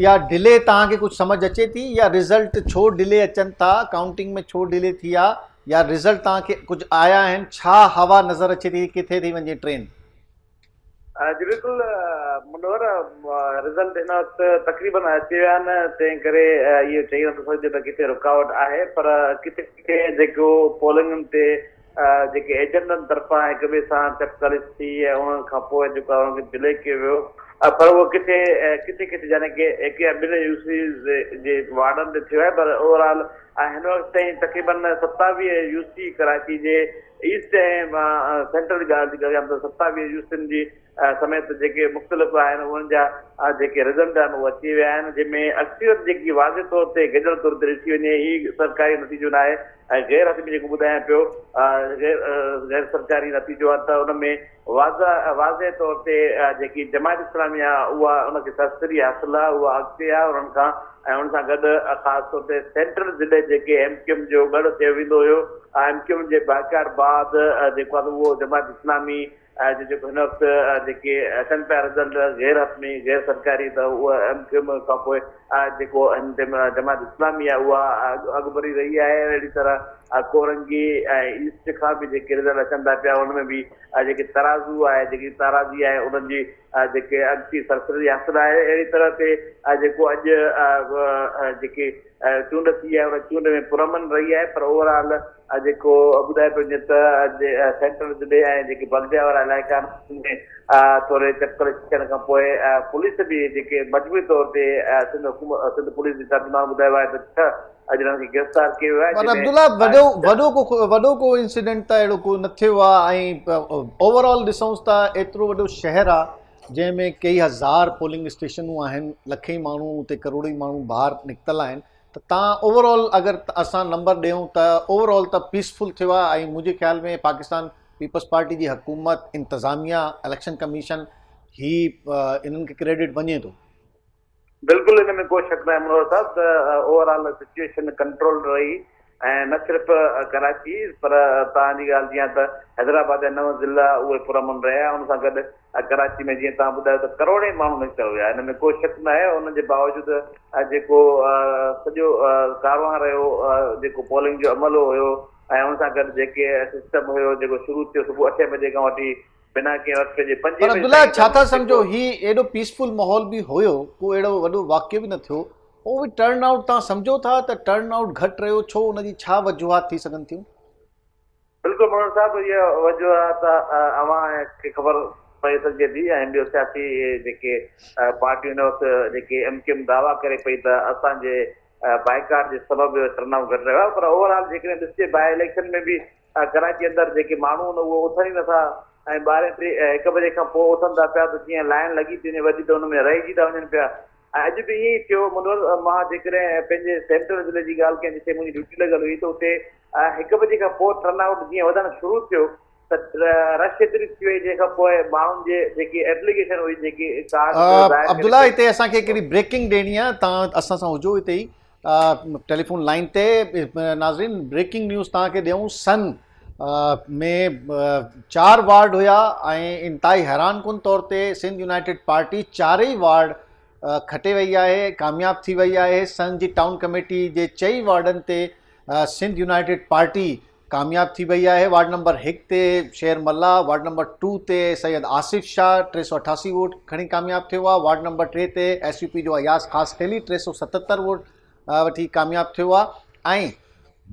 يا ڊلي توهان کي ڪجهه سمجه اچي ٿي يا رزلٽ ڇو ڊلي اچن ٿا ڪائونٽنگ ۾ ڇو ڊلي ٿي آ يا رزلٽ توهان کي ڪجهه آيا آهن ڇا هوا نظر اچي ٿي ڪٿي ٿي وڃي ٽرين جي بلڪل منور رزلٽ هن وقت تقريبن اچي ويا آهن تنهن ڪري اهو چئي نٿو سگهجي ته ڪٿي رڪاوٽ آهي پر ڪٿي ڪٿي جيڪو پولنگن تي جيڪي ايجنٽن طرفان هڪ ٻئي سان چپقلش ٿي ۽ انهن کان پوء جيڪو آهي انهن کي ڊلي ڪيو ويو پر اهو ڪٿي ڪٿي ڪٿي يعني ڪي هڪ يا ٻن يو سيز جي وارڊن تي ٿيو آهي پر اوور آل هن وقت تائين تقريبن 27 يو سي ڪراچي جي ايسٽ ۽ سينٽرل جي ڳالهه ٿي ڪريان ته 27 يوسين جي سميت جيڪي مختلف آهن انهن جا جيڪي رزلٽ آهن اهي اچي ويا آهن جنهن ۾ اڪثريت جيڪي واضح طور تي گڏيل طور تي ڏٺي وڃي هي سرڪاري نتيجو ناهي ۽ غير حتمي جيڪو ٻڌايان پيو غير غير سرڪاري نتيجو آهي ته ان ۾ واضح واضح طور تي جيڪي جماعت اسلامي آهي اها ان کي سرسري حاصل آهي اها اڳتي آهي انهن کان ۽ ان سان گڏ خاص طور تي سينٽرل ضلعي جيڪي ايم ڪيو ايم جو ڳڙهه چيو ويندو هيو ايم ڪيو ايم جي بائيڪاٽ بعد جيڪو آهي اهو جماعت اسلامي جو جيڪو هن وقت جيڪي اچن پيا رزلٽ غير حتمي غير سرڪاري ته اهو ايم ڪيو ايم کان پوء جيڪو هن جماعت اسلامي آهي اها اڳڀري رهي آهي اهڙي طرح ڪورنگي ۽ ايسٽ کان به جيڪي رزلٽ اچن ٿا پيا ان ۾ به جيڪي ترازو آهي جيڪي تارازي آهي انهن جي جيڪي اڳتي سرسري حاصل آهي اهڙي طرح تي جيڪو اڄ جيڪي چونڊ ٿي آهي ان چونڊ ۾ پرامن رهي آهي پر اوور آل جيڪو ٻڌايو پيو وڃي ته سينٽرل ضلعي ۽ جيڪي بلديا وارا علائقا آهن ان ۾ ٿوري چڪر ٿيڻ کان پوء پوليس به جيڪي مجموعي طور تي سنڌ حڪومت سنڌ پوليس جي ترجمان ٻڌايو آهي ته ڇهه ڄڻن کي گرفتار ڪيو ويو آهي پر عبدالله وڏو وڏو ڪو وڏو ڪو انسيڊنٽ ته اهڙو ڪو نه ٿيو آهي ۽ اوور آل ڏسونس ته ايترو وڏو شهر آهي جنهن ۾ ڪيئي هزار پولنگ اسٽيشنون آهن لکين ماڻهو اتي ڪروڙين ماڻهو ٻاهر نڪتل آهن ته تان اوور آل اگر اسان نمبر ڏيون ته اوور آل ته پيسفل ٿيو آهي ۽ منهنجي خيال ۾ پاڪستان پيپلز پارٽي جي حڪومت انتظاميا اليڪشن ڪميشن هي انهن کي ڪريڊٽ وڃي ٿو. بلڪل ان ۾ ڪو شڪ ناهي منور صاحب ته اوور آل سچوئيشن ڪنٽرول رهي ۽ نه صرف ڪراچي پر توهان جي ڳالهه جيان ته حيدرآباد جا نو ضلعا اهي پرامن رهيا ان سان گڏ ڪراچي ۾ جيئن توهان ٻڌايو ته ڪروڙين ماڻهو نڪتل هيا ان ۾ ڪو شڪ نه آهي ان جي باوجود جيڪو سڄو ڪاروان رهيو جيڪو پولنگ جو عملو هيو ۽ ان سان گڏ جيڪي سسٽم هيو جيڪو شروع ٿيو صبح اٺين بجي کان وٺي بنا ڪنهن وقفي جي پنجين بجي عبدالله ڇا ٿا سمجهو هي ايڏو پيسفل ماحول به هيو ڪو اهڙو وڏو واقعو به نه ٿيو پوء به ٽرن آئوٽ توهان سمجهو ٿا ته ٽرن آئوٽ گهٽ رهيو ڇو ان جي ڇا وجوهات ٿي سگهن ٿيون؟ بلڪل منور صاحب اها وجوهات اوهان کي خبر پئي سگهجي ٿي ۽ ٻيو سياسي جيڪي پارٽيون هن وقت جيڪي ايم ڪيو ايم دعويٰ ڪري پئي ته اسان جي بائيڪاٽ جي سبب ٽرن آئوٽ گهٽ رهيو آهي پر اوور آل جيڪڏهن ڏسجي باء اليڪشن ۾ به ڪراچي اندر جيڪي ماڻهو آهن اهي اٿن ئي نٿا ۽ ٻارهين ٽي هڪ بجي کان پوء اٿن ٿا پيا ته جيئن لائين لڳي ٿي وڃي وڏي ته ان ۾ رهجي ٿا وڃن پيا ۽ اڄ به ائين ئي ٿيو منور مان جيڪڏهن پنهنجي سينٽرل ضلعي جي ڳالهه ڪيان جتي منهنجي ڊيوٽي لڳل هئي ته اتي هڪ بجي کان پوء ٽرن آئوٽ جيئن وڌڻ شروع ٿيو ته رش ايتري ٿي وئي جنهن کان پوء ماڻهن جي جيڪي ايپليڪيشن هئي جيڪي ڪارڊ ظاهر ڪري عبدالله هتي اسان کي هڪڙي بريڪنگ ڏيڻي آهي توهان اسان سان هجو هتي ئي ٽيليفون لائين تي ناظرين بريڪنگ نيوز توهان کي ڏيون سن ۾ چار وارڊ هيا ۽ انتهائي حيران ڪن طور تي سنڌ يونائيٽيڊ پارٽي چارئي وارڊ کٽي وئي آهي ڪامياب ٿي وئي آهي سن جي ٽائون ڪميٽي جي چئي وارڊن تي سنڌ يونائيٽيڊ پارٽي ڪامياب ٿي وئي آهي وارڊ نمبر هڪ تي شير ملاح وارڊ نمبر ٽو تي سيد آصف شاهه 388 ووٽ کڻي ڪامياب ٿيو آهي وارڊ نمبر ٽي تي ايس يو پي جو اياز خاصخيلي 377 ووٽ وٺي ڪامياب ٿيو آهي ۽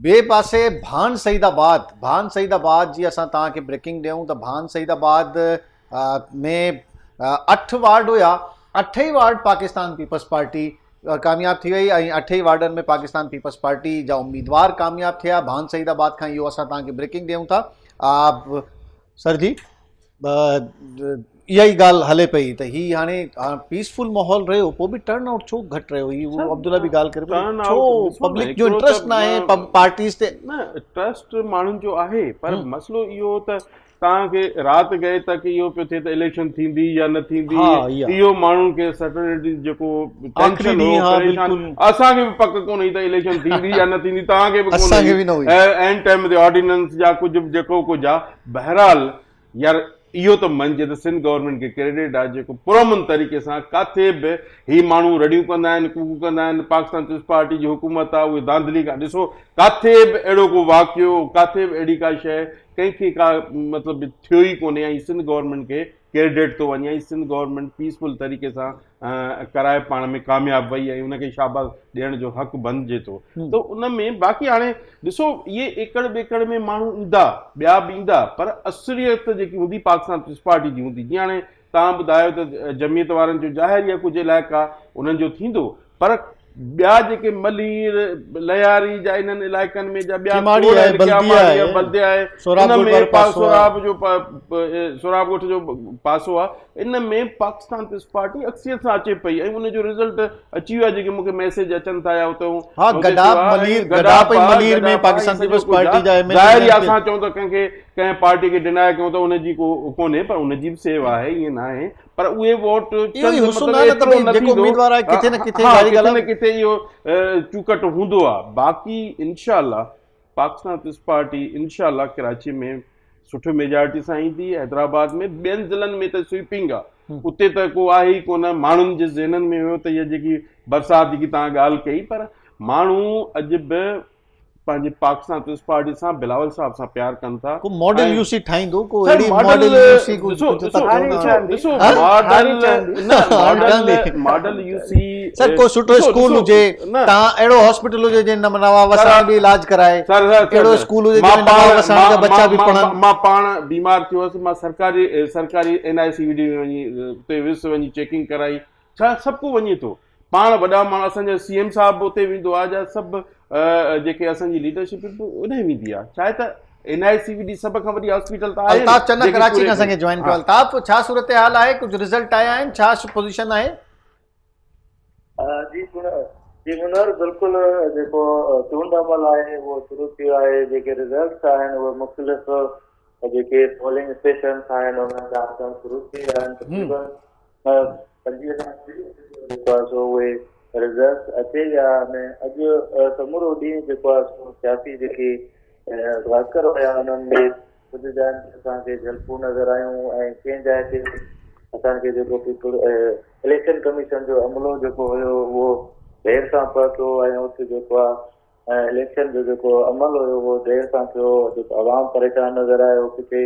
ٻئي پاسي ڀان سعيد آباد ڀان سعيد آباد جي اسان توهان کي بريڪنگ ڏيون ته ڀان سعيد آباد ۾ اٺ وارڊ هيا اٺ ئي وارڊ پاڪستان پيپلز پارٽي ڪامياب ٿي وئي ۽ اٺ ئي وارڊن ۾ پاڪستان پيپلز پارٽي جا اميدوار ڪامياب ٿيا ڀان سعيد آباد کان اهو اسان توهان کي بريڪنگ ڏيون ٿا سر جي اها ئي ڳالهه هلي پئي ته هي هاڻي پيسفل ماحول رهيو پوء به ٽرن آئوٽ ڇو گهٽ رهيو هي اهو عبدالله به ڳالهه ڪري پيو ڇو پبلڪ جو انٽرسٽ نه آهي پارٽيز تي نه انٽرسٽ ماڻهن جو آهي پر مسئلو اهو ته توهان کي رات گئي تڪ اهو پيو ٿئي ته اليڪشن ٿيندي يا نه ٿيندي اهو ماڻهن کي سرٽنٽي جيڪو ٽينشن هو پريشان اسان کي به پڪ ڪونه هئي ته اليڪشن ٿيندي يا نه ٿيندي توهان کي به ڪونه هئي عين ٽائيم تي آرڊيننس جا ڪجهه به جيڪو ڪجهه آ بهرحال يار اهو ته مڃجي ته سنڌ گورنمينٽ کي ڪريڊٽ آ جيڪو پرامن طريقي سان ڪاٿي به هي ماڻهو رڙيون ڪندا آهن ڪوڪون ڪندا آهن پاڪستان پيپلز پارٽي جي حڪومت آ اهي ڌانڌلي کان ڏسو ڪاٿي به اهڙو ڪو واقعو ڪاٿي به اهڙي ڪا شيء ڪنهن کي ڪا مطلب ٿيو ئي ڪونهي ۽ سنڌ گورنمينٽ کي ڪريڊٽ ٿو وڃي ۽ سنڌ گورنمينٽ پيسفل طريقي سان ڪرائي پاڻ ۾ ڪامياب وئي ۽ ان کي شاباس ڏيڻ جو حق بنجي ٿو ته ان ۾ باقي هاڻي ڏسو اهي ايڪڙ ٻيڪڙ ۾ ماڻهو ايندا ٻيا به ايندا پر اثريت جيڪي هوندي پاڪستان پيپلز پارٽي جي هوندي جيئن هاڻي توهان ٻڌايو ته جمعيت وارن جو ظاهر يا ڪجهه علائقا انهن جو ٿيندو پر ٻيا جيڪي ملير لياري جا انهن علائقن ۾ جا ٻيا کوڙ آهن ڪياماڙي آهي بلديه آهي ان ۾ سهراب جو سهراب ڳوٺ جو پاسو آهي ان ۾ پاڪستان پيپلز پارٽي اڪثريت سان اچي پئي ۽ ان جو رزلٽ اچي ويو آهي جيڪي مونکي ميسيج اچن ٿا يا اتي ها گڏاپ ملير گڏاپ ۽ ملير ۾ پاڪستان پيپلز پارٽي جا ايم اين ظاهر آهي اسان چئون ته ڪنهن کي ڪنهن پارٽي کي ڊنائي ڪيون ته ان جي ڪو ڪونهي پر ان جي به سيو آهي ائين ناهي پر اهي ووٽ اهو ئي حسن آهي نه ته ڀئي جيڪو اميدوار آهي ڪٿي نه ڪٿي ظاهري ڳالهه آهي ڪٿي نه ڪٿي اهو چوڪٽ هوندو آهي باقي انشاء الله پاڪستان پيپلز پارٽي انشاء الله ڪراچي ۾ سٺي ميجارٽي سان ايندي حيدرآباد ۾ ٻين ضلعن ۾ ته سوئپنگ آهي اتي ته ڪو آهي ئي ڪونه ماڻهن جي ذهنن ۾ هيو ته اها جيڪي برسات جيڪي توهان ڳالهه ڪئي پر ماڻهو اڄ به پنهنجي پاڪستان پيپلز پارٽي سان بلاول صاحب سان پيار ڪن ٿا. ڪو ماڊل يو سي ٺاهيندو ڪو اهڙي ماڊل يو سي ڪو ڏسو ڏسو ماڊل نه ماڊل ماڊل يو سي سر ڪو سٺو اسڪول هجي تان اهڙو هاسپيٽل هجي جنهن ۾ نواب وساڻ به علاج ڪرائي اهڙو اسڪول هجي جنهن ۾ نواب وساڻ جا ٻچا به پڙهن. مان پاڻ بيمار ٿيو هوس مان سرڪاري سرڪاري اين آء سي وي ڊي ۾ وڃي اتي ويس وڃي چيڪنگ ڪرائي ڇا سڀ ڪو وڃي ٿو پاڻ وڏا ماڻهو اسان جا سي ايم صاحب به اتي ويندو آهي جا سڀ جيڪي اسان جي ليڊرشپ به اوڏانهن ويندي آهي ڇا آهي ته N I C V D سڀ کان وڏي هاسپيٽل ته آهي الطاف چنا ڪراچي کان اسان کي جوائن ڪيو الطاف ڇا صورتحال آهي ڪجهه رزلٽ آيا آهن ڇا پوزيشن آهي؟ جي جي منور بلڪل جيڪو چونڊ عمل آهي اهو شروع ٿي ويو آهي جيڪي رزلٽس آهن اهي مختلف جيڪي پولنگ اسٽيشنس آهن انهن جا اچڻ شروع ٿي ويا آهن تقريبن 25 کان 30 جيڪو آهي سو اهي رزلٽس اچي اچي ويا آهن. اڄ سمورو ڏينهن جيڪو آهي سو سياسي جيڪي ورڪر هيا انهن ۾ ڪجهه جاين تي اسان کي جهلڪون نظر آيون ۽ ڪنهن جاء تي اسان کي جيڪو پيپل اليڪشن ڪميشن جو عملو جيڪو هيو اهو دير سان پهتو ۽ اتي جيڪو آهي اليڪشن جو جيڪو عمل هيو اهو دير سان ٿيو، جيڪو عوام پريشان نظر آيو، ڪٿي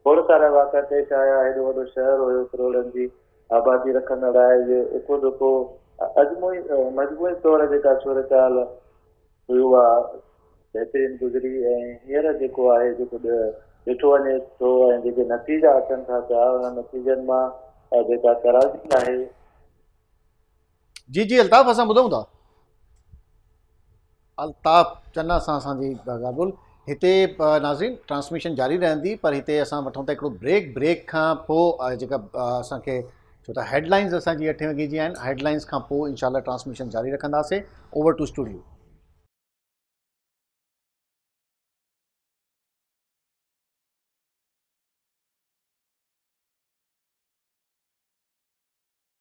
کوڙ سارا واقعا پيش آيا، هيڏو وڏو شهر هيو، ڪروڙن جي آبادي رکندڙ آهي، اهي اڪو دڪو اجموعي مجموعي طور جيڪا صورتحال هئي اها بهترين گذري ۽ هينئر جيڪو آهي جيڪو ڏٺو وڃي ٿو ۽ جيڪي نتيجا اچن ٿا پيا انهن نتيجن مان جيڪا ترازي آهي. جي جي الطاف اسان ٻڌون ٿا. الطاف چنا سان اسان جي ڳالهه ٻولهه هتي ناظرين ٽرانسميشن جاري رهندي پر هتي اسان وٺون ٿا هڪڙو بريڪ بريڪ کان پوء جيڪا اسان کي ڇو ته هيڊ لائنز اسان جي اٺين وڳي جي آهن هيڊ لائنز کان پوء انشاء الله ٽرانسميشن جاري رکنداسين اوور ٽو اسٽوڊيو.